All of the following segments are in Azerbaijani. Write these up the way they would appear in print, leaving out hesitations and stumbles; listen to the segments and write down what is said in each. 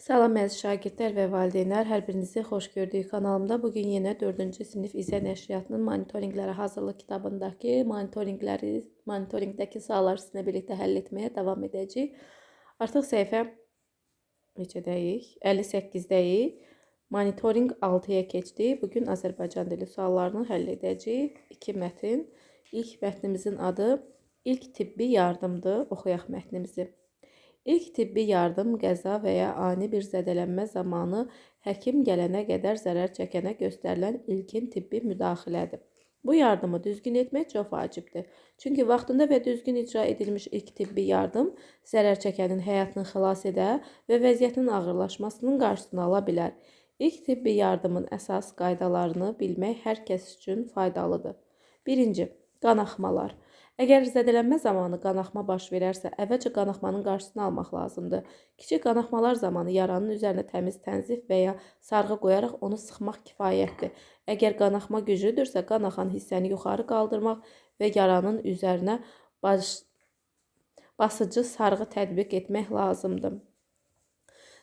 Salam əziz şagirdlər və valideynlər, hər birinizi xoş gördük kanalımda. Bugün yenə 4-cü sinif İZƏ nəşriyyatının monitorinqlərə hazırlıq kitabındakı monitorinqdəki sualları sizinlə birlikdə həll etməyə davam edəcəyik. Artıq səhifə neçədəyik? 58-dəyik. Monitorinq 6-ya keçdik. Bugün Azərbaycan dili suallarını həll edəcəyik. İki mətn. İlk mətnimizin adı İlk tibbi yardımdır. Oxuyaq mətnimizi. İlk tibbi yardım qəza və ya ani bir zədələnmə zamanı həkim gələnə qədər zərər çəkənə göstərilən ilkin tibbi müdaxilədir. Bu yardımı düzgün etmək çox vacibdir. Çünki vaxtında və düzgün icra edilmiş ilk tibbi yardım zərər çəkənin həyatını xilas edə və vəziyyətinin ağırlaşmasının qarşısını ala bilər. İlk tibbi yardımın əsas qaydalarını bilmək hər kəs üçün faydalıdır. Birinci, qanaxmalar. Əgər zədələnmə zamanı qanaxma baş verərsə, əvvəlcə qanaxmanın qarşısını almaq lazımdır. Kiçik qanaxmalar zamanı yaranın üzərinə təmiz tənzif və ya sarğı qoyaraq onu sıxmaq kifayətdir. Əgər qanaxma güclüdürsə, qan axan hissəni yuxarı qaldırmaq və yaranın üzərinə basıcı sarğı tətbiq etmək lazımdır.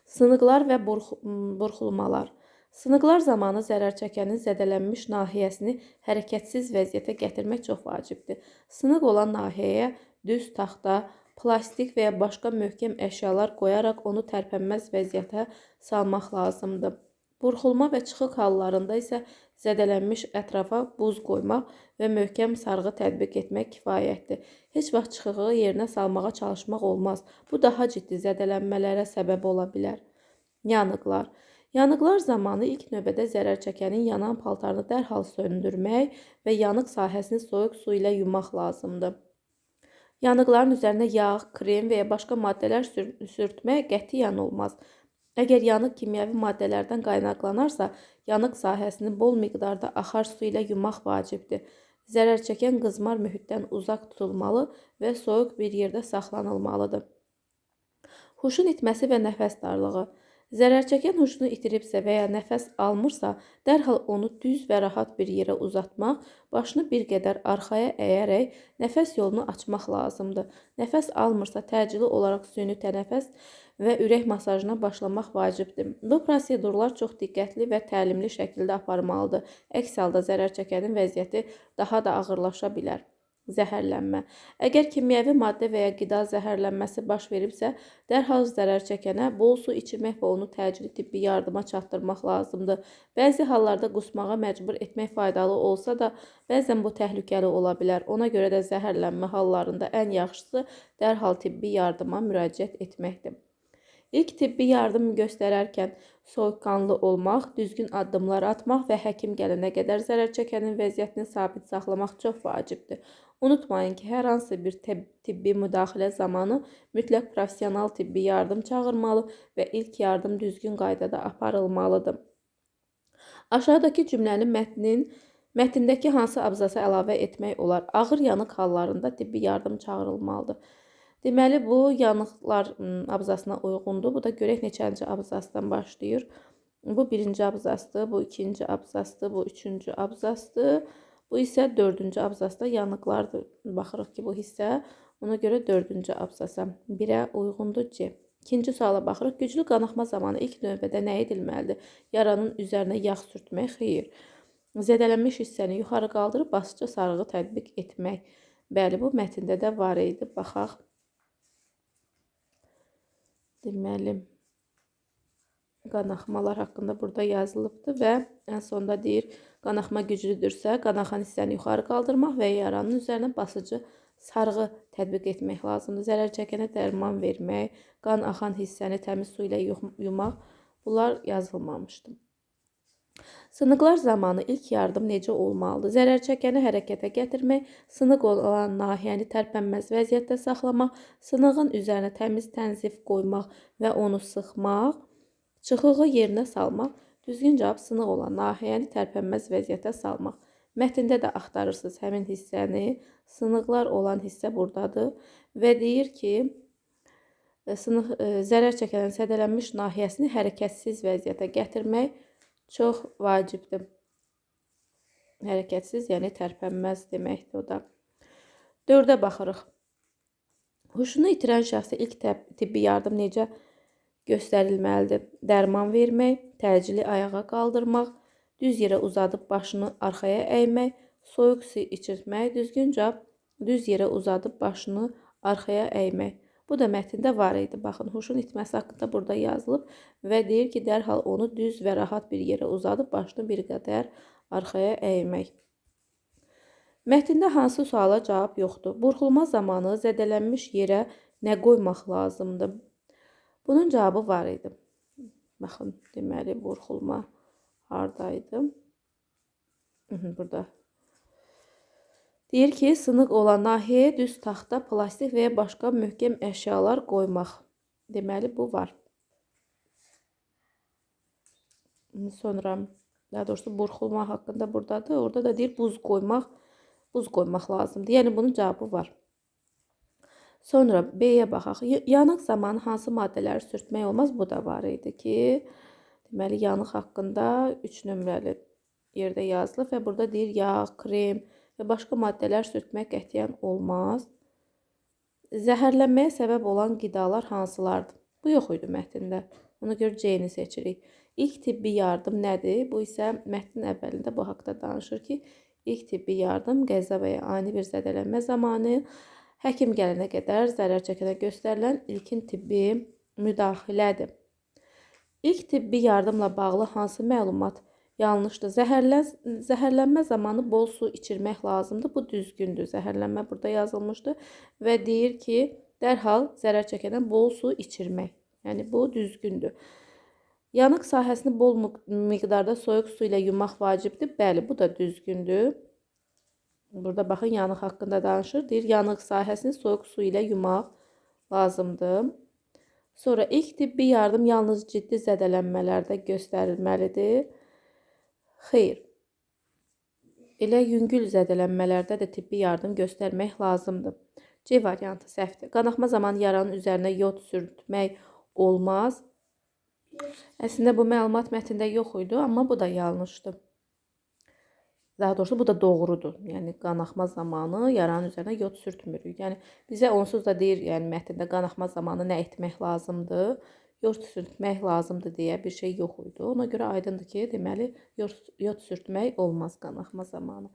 Sınıqlar və burxulmalar. Sınıqlar zamanı zərər çəkənin zədələnmiş nahiyəsini hərəkətsiz vəziyyətə gətirmək çox vacibdir. Sınıq olan nahiyəyə düz taxta, plastik və ya başqa möhkəm əşyalar qoyaraq onu tərpənməz vəziyyətə salmaq lazımdır. Burxulma və çıxıq hallarında isə zədələnmiş ətrafa buz qoymaq və möhkəm sarğı tətbiq etmək kifayətdir. Heç vaxt çıxığı yerinə salmağa çalışmaq olmaz. Bu daha ciddi zədələnmələrə səbəb ola bilər. Yanıqlar. Yanıqlar zamanı ilk növbədə zərər çəkənin yanan paltarını dərhal söndürmək və yanıq sahəsini soyuq su ilə yumaq lazımdır. Yanıqların üzərinə yağ, krem və ya başqa maddələr sürtmək qətiyyən olmaz. Əgər yanıq kimyəvi maddələrdən qaynaqlanarsa, yanıq sahəsini bol miqdarda axar su ilə yumaq vacibdir. Zərər çəkən qızmar mühitdən uzaq tutulmalı və soyuq bir yerdə saxlanılmalıdır. Huşun itməsi və nəfəs darlığı. Zərər çəkən huşunu itiribsə və ya nəfəs almırsa, dərhal onu düz və rahat bir yerə uzatmaq, başını bir qədər arxaya əyərək nəfəs yolunu açmaq lazımdır. Nəfəs almırsa, təcili olaraq süni tənəfəs və ürək masajına başlamaq vacibdir. Bu prosedurlar çox diqqətli və təlimli şəkildə aparmalıdır. Əks halda zərər çəkənin vəziyyəti daha da ağırlaşa bilər. Zəhərlənmə. Əgər kimyəvi maddə və ya qida zəhərlənməsi baş veribsə, dərhal zərər çəkənə bol su içirmək və onu təcili tibbi yardıma çatdırmaq lazımdır. Bəzi hallarda qusmağa məcbur etmək faydalı olsa da, bəzən bu təhlükəli ola bilər. Ona görə də zəhərlənmə hallarında ən yaxşısı dərhal tibbi yardıma müraciət etməkdir. İlk tibbi yardım göstərərkən soyuqqanlı olmaq, düzgün addımlar atmaq və həkim gələnə qədər zərər çəkənin vəziyyətini sabit saxlamaq çox vacibdir. Unutmayın ki, hər hansı bir tibbi müdaxilə zamanı mütləq professional tibbi yardım çağırmalı və ilk yardım düzgün qaydada aparılmalıdır. Aşağıdakı cümləni mətndəki hansı abzasa əlavə etmək olar? Ağır yanıq hallarında tibbi yardım çağırılmalıdır. Deməli, bu yanıqlar abzasına uyğundur. Bu da görək neçənci abzasdan başlayır. Bu birinci abzasdır, bu ikinci abzasdır, bu üçüncü abzasdır. Bu isə dördüncü abzasda yanıqlardır. Baxırıq ki, bu hissə ona görə dördüncü abzasa 1-ə uyğundur C. İkinci suala baxırıq. Güclü qanaxma zamanı ilk növbədə nə edilməlidir? Yaranın üzərinə yağ sürtmək, xeyir. Zədələnmiş hissəni yuxarı qaldırıb basıcı sarğı tətbiq etmək. Bəli, bu mətndə də var idi. Baxaq. Deməli, qanaxmalar haqqında burada yazılıbdır və ən sonda deyir, qanaxma güclüdürsə, qanaxan hissəni yuxarı qaldırmaq və yaranın üzərinə basıcı sarğı tətbiq etmək lazımdır. Zərər çəkənə dərman vermək, qan axan hissəni təmiz su ilə yumaq, bunlar yazılmamışdı. Sınıqlar zamanı ilk yardım necə olmalıdır? Zərər çəkəni hərəkətə gətirmək, sınıq olan nahiyəni tərpənməz vəziyyətdə saxlamaq, sınığın üzərinə təmiz tənzif qoymaq və onu sıxmaq, çıxığı yerinə salmaq. Düzgün cavab sınıq olan nahiyəni tərpənməz vəziyyətə salmaq. Mətndə də axtarırsınız həmin hissəni. Sınıqlar olan hissə buradadır və deyir ki, zərər çəkənin zədələnmiş nahiyəsini hərəkətsiz vəziyyətə gətirmək çox vacibdir. Hərəkətsiz, yəni tərpənməz deməkdir o da. 4-ə baxırıq. Huşunu itirən şəxsə ilk tibbi yardım necə göstərilməlidir? Dərman vermək, təcili ayağa qaldırmaq, düz yerə uzadıb başını arxaya əymək, soyuq su içirtmək. Düzgün cavab düz yerə uzadıb başını arxaya əymək. Bu da mətndə var idi. Baxın, huşun itməsi haqqında burada yazılıb və deyir ki, dərhal onu düz və rahat bir yerə uzadıb başını bir qədər arxaya əymək. Mətndə hansı suala cavab yoxdur? Burxulma zamanı zədələnmiş yerə nə qoymaq lazımdır? Bunun cavabı var idi. Baxın, deməli, burxulma hardaydı? Burada. Deyir ki, sınıq olan nahiyəyə düz taxta, plastik və ya başqa möhkəm əşyalar qoymaq. Deməli, bu var. Sonra, daha doğrusu burxulma haqqında buradadır. Orada da deyir, buz qoymaq lazımdır. Yəni, bunun cavabı var. Sonra B-yə baxaq. Yanıq zamanı hansı maddələri sürtmək olmaz? Bu da var idi ki, deməli, yanıq haqqında 3 nömrəli yerdə yazılıb və burada deyir, yağ, krem və başqa maddələr sürtmək qətiyyən olmaz. Zəhərlənməyə səbəb olan qidalar hansılardır? Bu yox idi mətndə. Ona görə C-ni seçirik. İlk tibbi yardım nədir? Bu isə mətnin əvvəlində bu haqda danışır ki, ilk tibbi yardım qəza və ya ani bir zədələnmə zamanı həkim gələnə qədər zərər çəkənə göstərilən ilkin tibbi müdaxilədir. İlk tibbi yardımla bağlı hansı məlumat yanlışdır? Zəhərlənmə zamanı bol su içirmək lazımdır. Bu düzgündür. Zəhərlənmə burada yazılmışdır və deyir ki, dərhal zərər çəkənə bol su içirmək. Yəni, bu düzgündür. Yanıq sahəsini bol miqdarda soyuq su ilə yumaq vacibdir. Bəli, bu da düzgündür. Burada baxın, yanıq haqqında danışır. Deyir, yanıq sahəsini soyuq su ilə yumaq lazımdır. Sonra ilk tibbi yardım yalnız ciddi zədələnmələrdə göstərilməlidir. Xeyr. Elə yüngül zədələnmələrdə də tibbi yardım göstərmək lazımdır. C variantı səhvdir. Qanaxma zamanı yaranın üzərinə yod sürtmək olmaz. Əslində bu məlumat mətndə yox idi, amma bu da yanlışdır. Daha doğrusu bu da doğrudur. Yəni qanaxma zamanı yaranın üzərinə yod sürtmürük. Yəni bizə onsuz da deyir, yəni mətndə qanaxma zamanı nə etmək lazımdır? Yod sürtmək lazımdır deyə bir şey yox idi. Ona görə aydındır ki, deməli yod sürtmək olmaz qanaxma zamanı.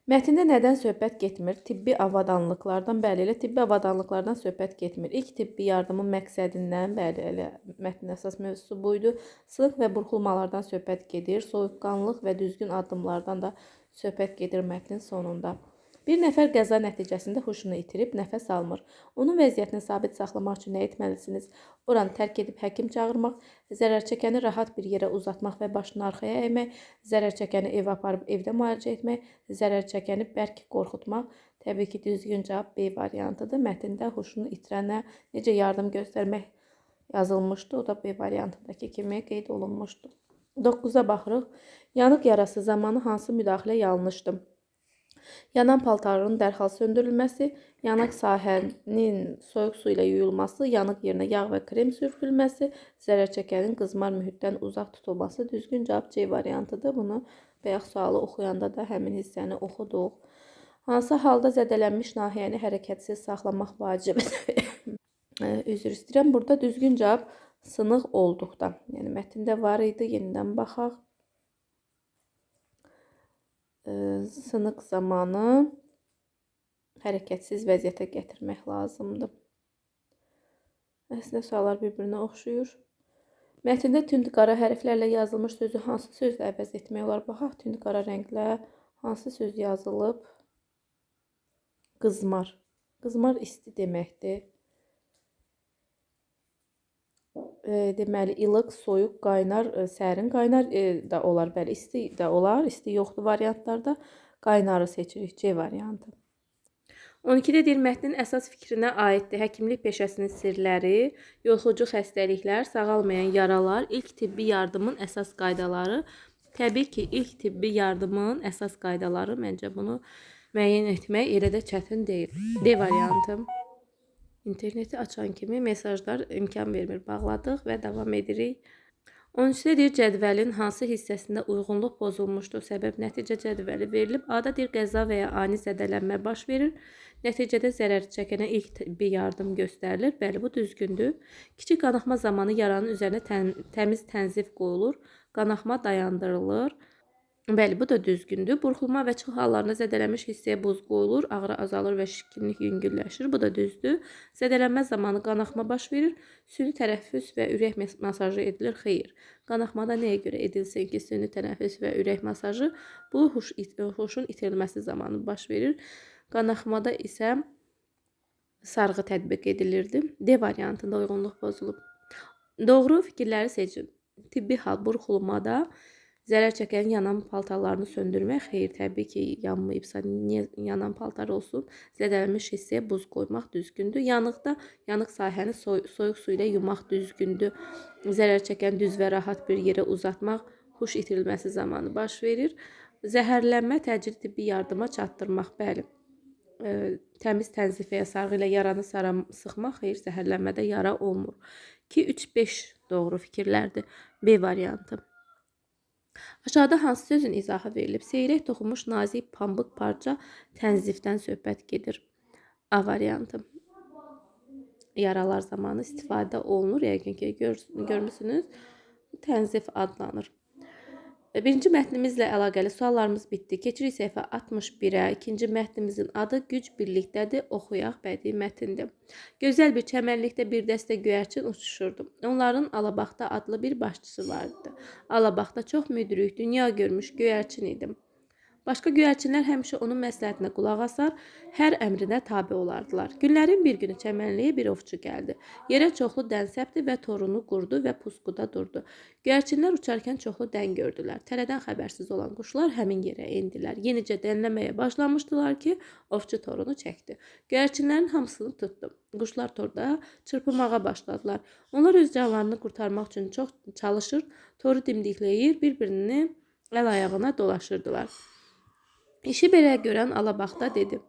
Mətndə nədən söhbət getmir? Tibbi avadanlıqlardan, bəli, elə tibbi avadanlıqlardan söhbət getmir. İlk tibbi yardımın məqsədindən, bəli, elə mətnin əsas mövzusu buydu. Sınıq və burxulmalardan söhbət gedir. Soyuqqanlıq və düzgün addımlardan da söhbət gedir mətnin sonunda. Bir nəfər qəza nəticəsində huşunu itirib, nəfəs almır. Onun vəziyyətini sabit saxlamaq üçün nə etməlisiniz? Oranı tərk edib həkim çağırmaq, zərər çəkəni rahat bir yerə uzatmaq və başını arxaya əymək, zərər çəkəni evə aparıb evdə müalicə etmək, zərər çəkəni bərk qorxutmaq. Təbii ki, düzgün cavab B variantıdır. Mətndə huşunu itirənə necə yardım göstərmək yazılmışdı. O da B variantındakı kimi qeyd olunmuşdu. 9-a baxırıq. Yanıq yarası zamanı hansı müdaxilə yanlışdır? Yanan paltarın dərhal söndürülməsi, yanıq sahənin soyuq su ilə yuyulması, yanıq yerinə yağ və krem sürtülməsi, zərər çəkənin qızmar mühitdən uzaq tutulması. Düzgün cavab C variantıdır. Bunu bayaq sualı oxuyanda da həmin hissəni oxuduq. Hansı halda zədələnmiş nahiyəni hərəkətsiz saxlamaq vacibdir? Üzr istəyirəm. Burada düzgün cavab sınıq olduqda. Yəni mətndə var idi. Yenidən baxaq. Sınıq zamanı hərəkətsiz vəziyyətə gətirmək lazımdır. Əslində suallar bir-birinə oxşuyur. Mətndə tünd qara hərflərlə yazılmış sözü hansı sözlə əvəz etmək olar? Baxaq, tünd qara rənglə hansı söz yazılıb? Qızmar. Qızmar isti deməkdir. Deməli, ilıq, soyuq, qaynar, sərin, qaynar da olar. Bəli, isti də olar. İsti yoxdur variantlarda. Qaynarı seçirik. C variantı. 12-də deyir, mətnin əsas fikrinə aiddir. Həkimlik peşəsinin sirləri, yoluxucu xəstəliklər, sağalmayan yaralar, ilk tibbi yardımın əsas qaydaları. Təbii ki, ilk tibbi yardımın əsas qaydaları, məncə bunu müəyyən etmək elə də çətin deyil. D variantı. İnterneti açan kimi mesajlar imkan vermir. Bağladıq və davam edirik. 13-də deyir, cədvəlin hansı hissəsində uyğunluq pozulmuşdur? Səbəb nəticə cədvəli verilib. A-da deyir, qəza və ya ani zədələnmə baş verir. Nəticədə zərər çəkənə ilk tibbi yardım göstərilir. Bəli, bu düzgündür. Kiçik qanaxma zamanı yaranın üzərinə təmiz tənzif qoyulur. Qanaxma dayandırılır. Bəli, bu da düzgündür. Burxulma və çıx hallarında zədələnmiş hissəyə buz qoyulur, ağrı azalır və şişkinlik yüngülləşir. Bu da düzdür. Zədələnmə zamanı qanaxma baş verir. Süni tənəffüs və ürək masajı edilir. Xeyr. Qanaxmada nəyə görə edilsin ki, süni tənəffüs və ürək masajı? Bu, huşun itirilməsi zamanı baş verir. Qanaxmada isə sarğı tətbiq edilirdi. D variantında uyğunluq pozulub. Doğru fikirləri seçin. Tibbi hal burxulmada zərər çəkənin yanan paltarlarını söndürmək, xeyr, təbii ki, yanmayıbsa, niyə yanan paltar olsun? Zədələnmiş hissəyə buz qoymaq düzgündür. Yanıqda yanıq sahəni soyuq su ilə yumaq düzgündür. Zərər çəkən düz və rahat bir yerə uzatmaq huş itirilməsi zamanı baş verir. Zəhərlənmə təcili tibbi yardıma çatdırmaq, bəli. Təmiz tənzif və ya sarğı ilə yaranı sıxmaq, xeyr, zəhərlənmədə yara olmur. 2, 3, 5 doğru fikirlərdir. B variantı. Aşağıda hansı sözün izahı verilib? Seyrək toxunmuş nazik pambıq parça tənzifdən söhbət gedir. A variantı. Yaralar zamanı istifadə olunur. Yəqin ki, görmüsünüz. Tənzif adlanır. Birinci mətnimizlə əlaqəli suallarımız bitdi. Keçirik səhifə 61-ə. İkinci mətnimizin adı Güc Birlikdədir. Oxuyaq, bədii mətindir. Gözəl bir çəmənlikdə bir dəstə göyərçin uçuşurdu. Onların Alabaxta adlı bir başçısı vardı. Alabaxta çox müdrik, dünya görmüş göyərçin idi. Başqa göyərçinlər həmişə onun məsləhətinə qulaq asar, hər əmrinə tabe olardılar. Günlərin bir günü çəmənliyə bir ovçu gəldi. Yerə çoxlu dən səpdi və torunu qurdu və pusquda durdu. Göyərçinlər uçarkən çoxlu dən gördülər. Tələdən xəbərsiz olan quşlar həmin yerə endilər. Yenicə dənləməyə başlamışdılar ki, ovçu torunu çəkdi. Göyərçinlərin hamısını tutdu. Quşlar torda çırpınmağa başladılar. Onlar öz canlarını qurtarmaq üçün çox çalışır, toru dimdikləyir, bir-birini əl ayağına dolaşırdılar. İşi belə görən Alabaxta dedi: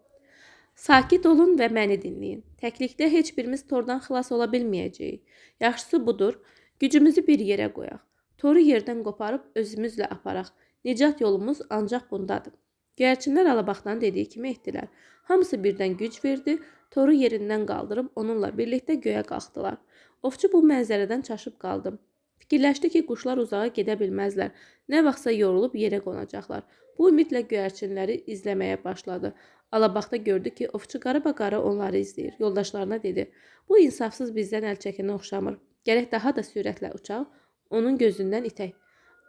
Sakit olun və məni dinləyin. Təklikdə heç birimiz tordan xilas ola bilməyəcəyik. Yaxşısı budur, gücümüzü bir yerə qoyaq. Toru yerdən qoparıb özümüzlə aparaq. Nicat yolumuz ancaq bundadır. Göyərçinlər Alabaxtanın dediyi kimi etdilər. Hamısı birdən güc verdi, toru yerindən qaldırıb onunla birlikdə göyə qalxdılar. Ovçu bu mənzərədən çaşıb qaldı. Fikirləşdi ki, quşlar uzağa gedə bilməzlər. Nə vaxtsa yorulub yerə qonacaqlar. Bu ümidlə göyərçinləri izləməyə başladı. Alabaxta gördü ki, ovçu qarabaqara onları izləyir. Yoldaşlarına dedi: Bu insafsız bizdən əl çəkənə oxşamır. Gərək daha da sürətlə uçaq, onun gözündən itək.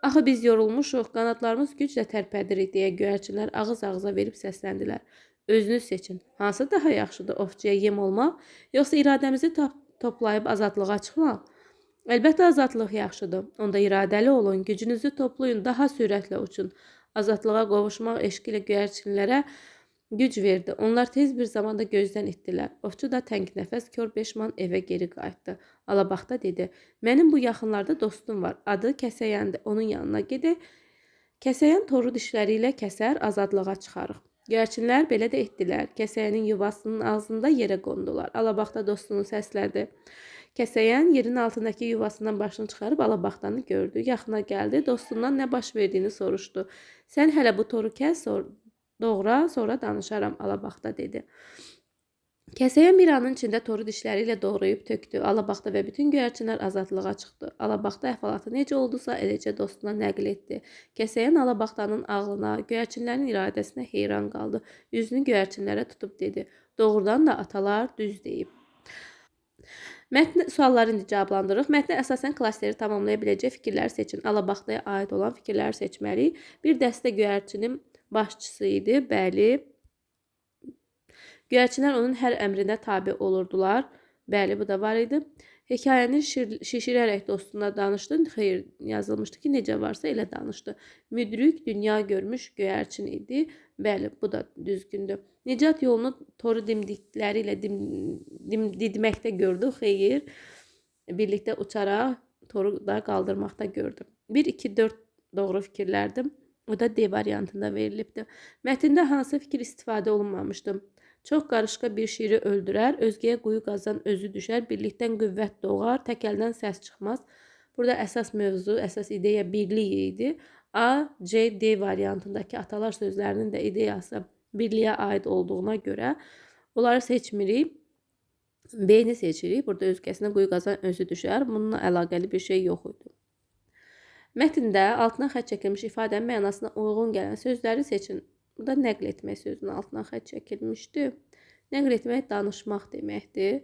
Axı biz yorulmuşuq, qanadlarımız güclə tərpədirik deyə göyərçinlər ağız-ağıza verib səsləndilər. Özünüz seçin, hansı daha yaxşıdır, ovçuya yem olmaq, yoxsa iradəmizi toplayıb azadlığa çıxmaq? Əlbəttə azadlıq yaxşıdır. Onda iradəli olun, gücünüzü toplayın, daha sürətlə uçun. Azadlığa qovuşmaq eşqi ilə göyərçinlərə güc verdi. Onlar tez bir zamanda gözdən itdilər. Ovçu da təng nəfəs kör peşman evə geri qayıtdı. Alabaxta dedi: Mənim bu yaxınlarda dostum var. Adı Kəsəyəndir. Onun yanına gedək. Kəsəyən toru dişləri ilə kəsər, azadlığa çıxarıq. Göyərçinlər belə də etdilər. Kəsəyənin yuvasının ağzında yerə qondular. Alabaxta dostunu səslədi. Kəsəyən yerin altındakı yuvasından başını çıxarıb Alabaxtanı gördü. Yaxına gəldi, dostundan nə baş verdiyini soruşdu. Sən hələ bu toru kəs, doğra, sonra danışaram, Alabaxta dedi. Kəsəyən bir anın içində toru dişləri ilə doğrayıb tökdü. Alabaxta və bütün göyərçinlər azadlığa çıxdı. Alabaxta əhvalatı necə oldusa eləcə dostuna nəql etdi. Kəsəyən Alabaxtanın ağlına, göyərçinlərin iradəsinə heyran qaldı. Üzünü göyərçinlərə tutub dedi: Doğrudan da atalar düz deyib. Mətni sualları indi cavablandırırıq. Mətnə əsasən klasteri tamamlaya biləcək fikirləri seçin. Alabaxtaya aid olan fikirləri seçməliyik. Bir dəstə göyərçinin başçısı idi. Bəli. Göyərçinlər onun hər əmrinə tabe olurdular. Bəli, bu da var idi. Hekayəni şişirərək dostuna danışdı. Xeyr, yazılmışdı ki, necə varsa elə danışdı. Müdrik, dünya görmüş göyərçin idi. Bəli, bu da düzgündür. Nicat yolunu toru dimdikləri ilə didməkdə gördü. Xeyr, birlikdə uçaraq toru da qaldırmaqda gördü. 1, 2, 4 doğru fikirlərdir. O da D variantında verilibdir. Mətndə hansı fikir istifadə olunmamışdı? Çox qarışqa bir şiri öldürər, özgəyə quyu qazan özü düşər, birlikdən qüvvət doğar, tək əldən səs çıxmaz. Burada əsas mövzu, əsas ideya birlik idi. A, C, D variantındakı atalar sözlərinin də ideyası birliyə aid olduğuna görə onları seçmirik. B-ni seçirik. Burada özgəsinə quyu qazan özü düşər. Bununla əlaqəli bir şey yox idi. Mətndə altına xətt çəkilmiş ifadənin mənasına uyğun gələn sözləri seçin. Burada nəql etmək sözünün altına xətt çəkilmişdi. Nəql etmək danışmaq deməkdir.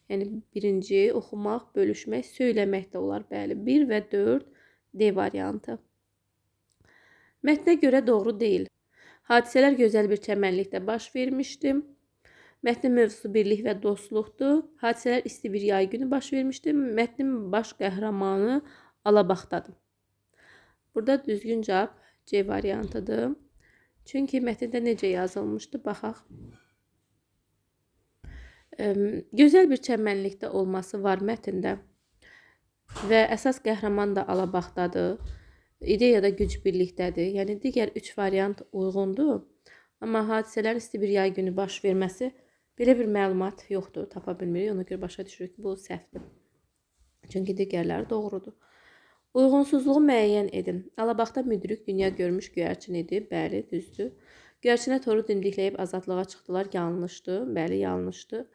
Yəni birinci oxumaq, bölüşmək, söyləmək də olar. Bəli, 1 və 4 D variantı. Mətnə görə doğru deyil. Hadisələr gözəl bir çəmənlikdə baş vermişdi. Mətnin mövzusu birlik və dostluqdur. Hadisələr isti bir yay günü baş vermişdi. Mətnin baş qəhrəmanı Alabaxtadır. Burada düzgün cavab C variantıdır. Çünki mətndə necə yazılmışdı? Baxaq. Gözəl bir çəmənlikdə olması var mətndə. Və əsas qəhrəman da Alabaxtadır. İdeya da güc birlikdədir. Yəni digər 3 variant uyğundur. Amma hadisələrin isti bir yay günü baş verməsi belə bir məlumat yoxdur, tapa bilmirik. Ona görə başa düşürük ki, bu səhvdir. Çünki digərləri doğrudur. Uyğunsuzluğu müəyyən edin. Alabaxta müdrik dünya görmüş göyərçin idi. Bəli, düzdür. Göyərçinlər toru dimdikləyib azadlığa çıxdılar. Yanlışdır. Bəli, yanlışdır.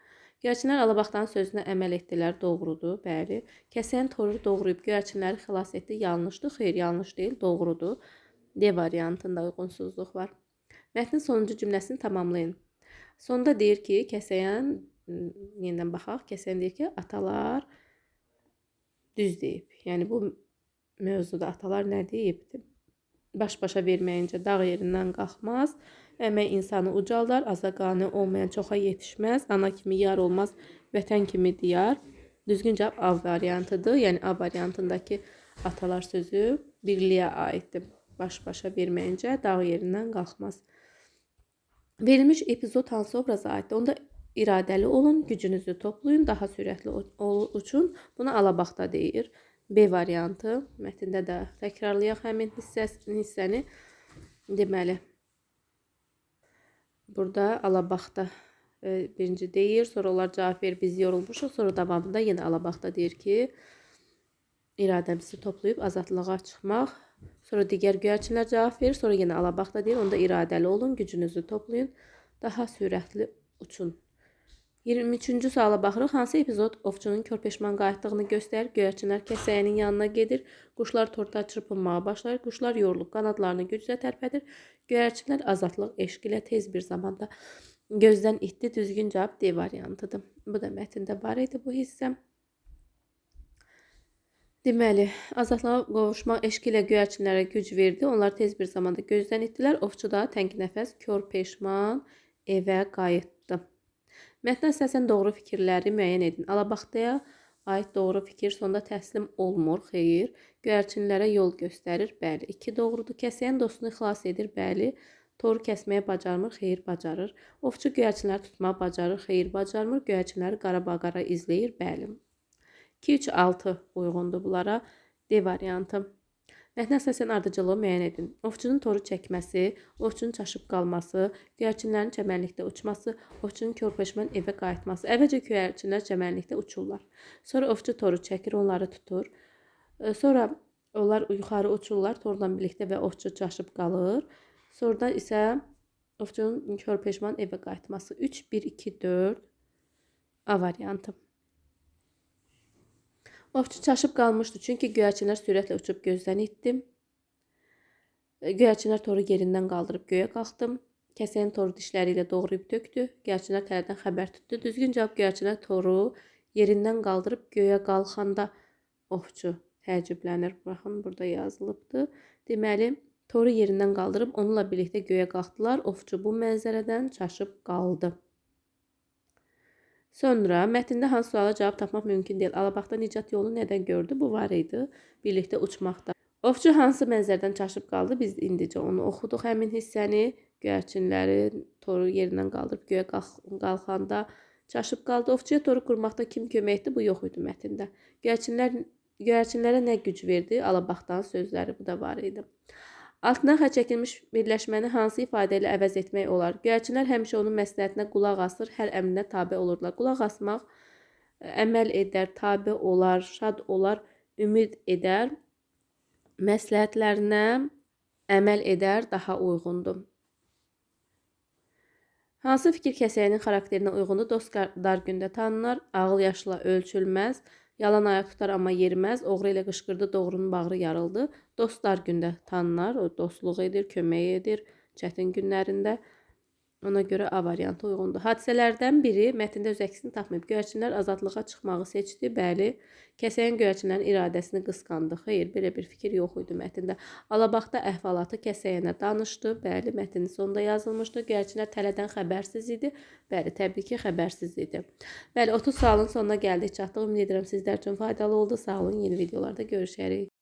Göyərçinlər Alabaxtanın sözünə əməl etdilər. Doğrudur. Bəli. Kəsəyən toru doğrayıb göyərçinləri xilas etdi. Yanlışdır. Xeyr, yanlış deyil. Doğrudur. D variantında uyğunsuzluq var. Mətnin sonuncu cümləsini tamamlayın. Sonda deyir ki, kəsəyən, yenidən baxaq, kəsəyən deyir ki, atalar düz deyib. Yəni bu mövzuda atalar nə deyibdir? Baş-başa verməyincə dağ yerindən qalxmaz, əmək insanı ucaldar, aza qane olmayan çoxa yetişməz, ana kimi yar olmaz, vətən kimi diyar. Düzgün cavab A variantıdır. Yəni A variantındakı atalar sözü birliyə aiddir. Baş-başa verməyincə dağ yerindən qalxmaz. Verilmiş epizod hansı obraza aiddir? Onda iradəli olun, gücünüzü toplayın, daha sürətli uçun. Bunu Alabaxta deyir. B variantı. Mətndə də təkrarlayaq həmin hissəni. Deməli, burada Alabaxta birinci deyir, sonra onlar cavab verir, biz yorulmuşuq. Sonra davamında yenə Alabaxta deyir ki, iradəmizi toplayıb azadlığa çıxmaq. Sonra digər göyərçinlər cavab verir, sonra yenə Alabaxta deyir, onda iradəli olun, gücünüzü toplayın, daha sürətli uçun. 23-cü suala baxırıq. Hansı epizod ovçunun kör peşman qayıtdığını göstərir? Göyərçinlər kəsəyənin yanına gedir. Quşlar torta çırpınmağa başlayır. Quşlar yorulub qanadlarını güclə tərpədir. Göyərçinlər azadlıq eşqi ilə tez bir zamanda gözdən itdi. Düzgün cavab D variantıdır. Bu da mətndə var idi bu hissə. Deməli, azadlığa qovuşmaq eşqi ilə göyərçinlərə güc verdi. Onlar tez bir zamanda gözdən itdilər. Ovçu da təngi nəfəs, kör peşman evə qayıtdı. Mətnə əsasən doğru fikirləri müəyyən edin. Alabaxtaya aid doğru fikir sonda təslim olmur, xeyr. Göyərçinlərə yol göstərir, bəli. 2 doğrudur. Kəsəyən dostunu xilas edir, bəli. Toru kəsməyə bacarmır, xeyr, bacarır. Ovçu göyərçinləri tutmağı bacarır, xeyr, bacarmır. Göyərçinləri qarabaqara izləyir, bəli. 2, 3, 6 uyğundur bunlara. D variantı. Mətnə əsasən ardıcıllığı müəyyən edin. Ovçunun toru çəkməsi, ovçunun çaşıb qalması, göyərçinlərin çəmənlikdə uçması, ovçunun kör peşman evə qayıtması. Əvvəlcə göyərçinlər çəmənlikdə uçurlar. Sonra ovçu toru çəkir, onları tutur. Sonra onlar yuxarı uçurlar torla birlikdə və ovçu çaşıb qalır. Sonra isə ovçunun kör peşman evə qayıtması. 3, 1, 2, 4 A variantı. Ovçu çaşıb qalmışdı, çünki göyərçinlər sürətlə uçub gözdən itdi. Göyərçinlər toru yerindən qaldırıb göyə qalxdı. Kəsəyən toru dişləri ilə doğrayıb tökdü. Göyərçinlər tələdən xəbər tutdu. Düzgün cavab göyərçinlər toru yerindən qaldırıb göyə qalxanda ovçu təəccüblənir. Baxın, burada yazılıbdır. Deməli, toru yerindən qaldırıb onunla birlikdə göyə qalxdılar. Ovçu bu mənzərədən çaşıb qaldı. Sonra mətndə hansı suala cavab tapmaq mümkün deyil? Alabaxta nicat yolunu nədən gördü? Bu var idi. Birlikdə uçmaqda. Ovçu hansı mənzərədən çaşıb qaldı? Biz indicə onu oxuduq həmin hissəni. Göyərçinləri toru yerindən qaldırıb göyə qalxanda çaşıb qaldı. Ovçuya toru qurmaqda kim kömək etdi? Bu yox idi mətndə. Göyərçinlərə nə güc verdi? Alabaxtanın sözləri bu da var idi. Altına xətt çəkilmiş birləşməni hansı ifadə ilə əvəz etmək olar? Göyərçinlər həmişə onun məsləhətinə qulaq asır, hər əmrinə tabe olurdular. Qulaq asmaq, əməl edər, tabe olar, şad olar. ümid edər, məsləhətlərinə əməl edər daha uyğundur. Hansı fikir kəsəyinin xarakterinə uyğundur? Dost dar gündə tanınar, ağıl yaşla ölçülməz, yalan ayaq tutar amma yeriməz, oğru ilə qışqırdı, doğrunun bağrı yarıldı. Dost dar gündə tanınar, o dostluq edir, kömək edir çətin günlərində. Ona görə A variantı uyğundur. Hadisələrdən biri mətndə öz əksini tapmayıb. Göyərçinlər azadlığa çıxmağı seçdi. Bəli. Kəsəyən göyərçinlərin iradəsini qısqandı. Xeyr, belə bir fikir yox idi mətndə. Alabaxta əhvalatı kəsəyənə danışdı. Bəli, mətnin sonunda yazılmışdı. Göyərçinlər tələdən xəbərsiz idi. Bəli, təbii ki, xəbərsiz idi. Bəli, 30 sualın sonuna gəldik, çatdıq. Ümid edirəm sizlər üçün faydalı oldu. Sağ olun, yeni videolarda görüşərik.